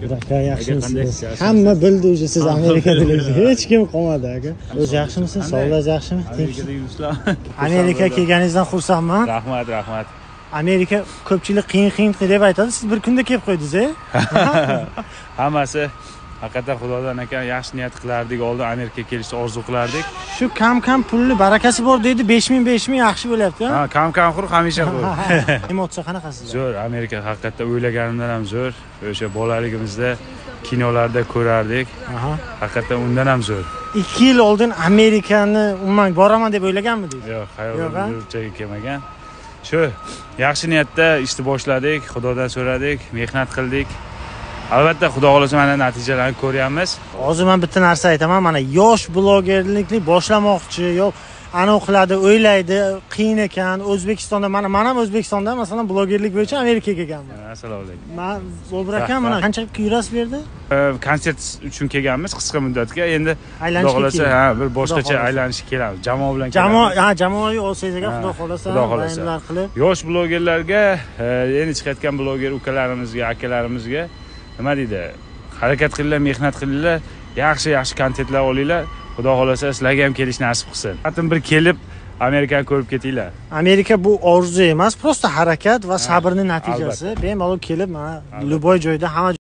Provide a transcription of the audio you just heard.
Aka, yaxshimisiz? Hamma bildi уже siz Amerikadaliginizni. Hech kim qolmadi aka. O'zi yaxshimisiz? Sog'ligingiz yaxshimi? Amerikada yuribsizlar. Amerika kelganingizdan xursandman. Rahmat, rahmat. Amerika ko'pchilik qiyin qiyin deb aytadi. Siz bir kunda kelib qo'ydingiz, e? Hammasi haqiqatan Xudodan ekan, yaxshi niyat qilardik, oldin Amerikaga kelishni orzu qilardik. Shu kam-kam pulni barakasi bor deydi, 5000 5000 yaxshi bo'lyapti, Ha, kam-kam xur, hamisha xur. Emotsiya qanaqa sizda? Zo'r, Amerika haqiqatda o'ylaganimdan ham zo'r. O'sha bolaligimizda kinolarda ko'rardik. Haqiqatdan undan ham zo'r. 2 yil oldin Amerikani umuman boraman deb o'ylaganmidingiz? Yo'q, xayolimga kelmagan. Shu yaxshi niyatda ishni boshladik, Xudodan so'radik, mehnat qildik. Albatta, Xudo xohlasa mana natijalarni ko'ryapmiz. Hozir men bitta narsa aytaman, mana yosh blogerlikni boshlamoqchi, yo'q, anavi qiladi, o'ylaydi, qiyin ekan. O'zbekistonda mana men ham O'zbekistonda masalan blogerlik bo'yicha Amerikaga kelganman. Assalomu alaykum. Men Bobur akam mana qancha yurasiz bu yerda? Konsert uchun kelganmiz qisqa muddatga. Endi Xudo xohlasa, ha, bir boshqacha aylanishga kelamiz. Jamoa bilan kelamiz. Jamoa, ha, jamoaviy olsangiz agar Xudo xohlasa, bayonlar qilib. Yosh blogerlarga, endi chiqayotgan bloger ukalarimizga, akalarimizga nima deydi? Harakat qilinglar, mehnat qilinglar, yaxshi-yaxshi kontentlar olinglar. Xudo xohlasa sizlarga ham kelish nasib qilsin. Hatim bir kelib Amerikani ko'rib ketinglar. Amerika bu orzu emas, prosta harakat va sabrning natijasi. Bemalol kelib mana любой joyda hamma